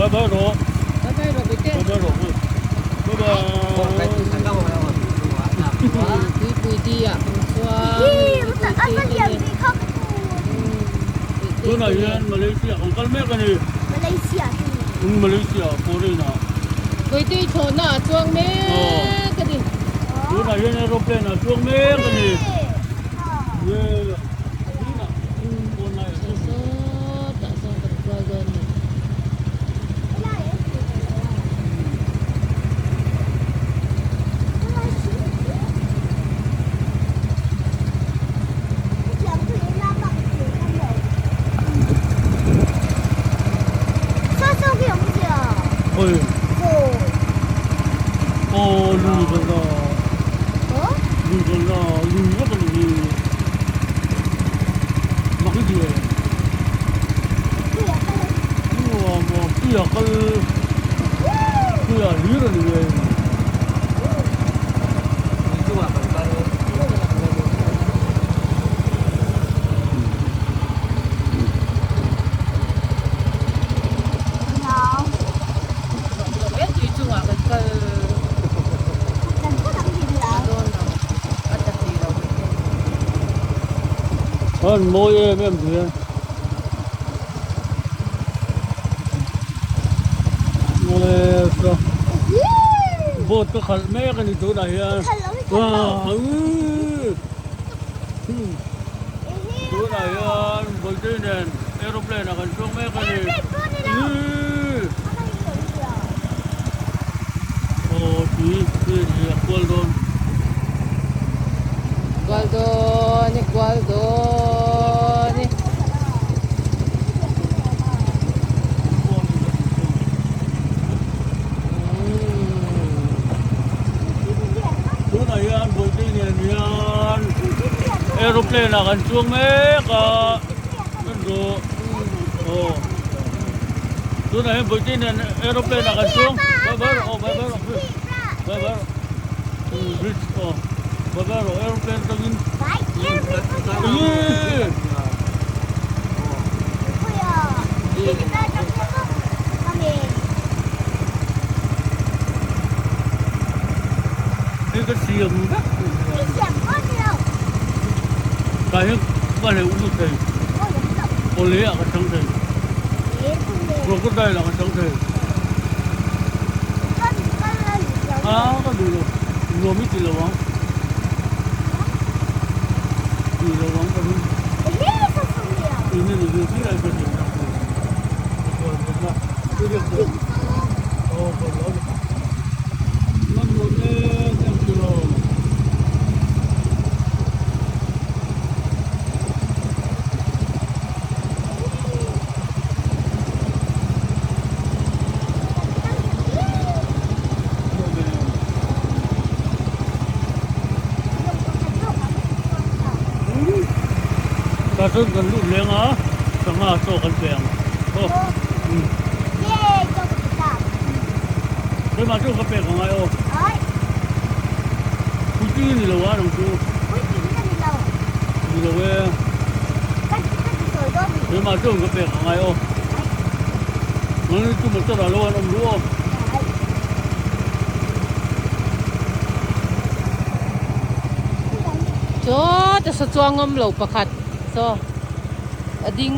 Bye bye rawh. Bye bye rawh Bete. Bye bye rawh. Bye bye. Tuipui di ah kan chuang. Tunah hian Malaysia kan kal mek a ni. Malaysia foreign ah. Tuitui thlawhna ah chuang mek a ni. Tunah hian aeroplane ah chuang mek a ni. Sawtah sawn kan kual dawn a ni. He tui chungah kan kal a dawn lo a tla thei lo mai thei. An mawi em em thei a. Boat ka khalh mek a ni tunah hian. Tunah hian Bawltei nen aeroplane ah kan chuang mek a ni. Aw tui tui a ni a kual dawn. Kual dawn e kual dawn e. Tunah hian Bawltei nen hian aeroplane ah kan chuang mek a kan rawh aw tunah hian Bawltei nen aeroplane ah kan chuang bye bye rawh aw bye bye rawh bye bye rawh bridge aw bye bye rawh aeroplane atangin eee. Hei ka siam vek Tah hian ka hleuh lut thei Awle ah ka chang thei Crocodile ah ka chang thei Aa ka duh lo nuam i ti lo ang Ti lo ang ka ring Tah chuan kan lut leng a, sangha chaw kan pe ang aw. Keimah chu ka pek angai aw. Puitling a ni lo a nang chu. Ni lo e. Keimah chu ka pek angai aw. Nang chu motor ah lo an awm duh aw. Chaw te saw chuang awm lo pakhat saw a ding.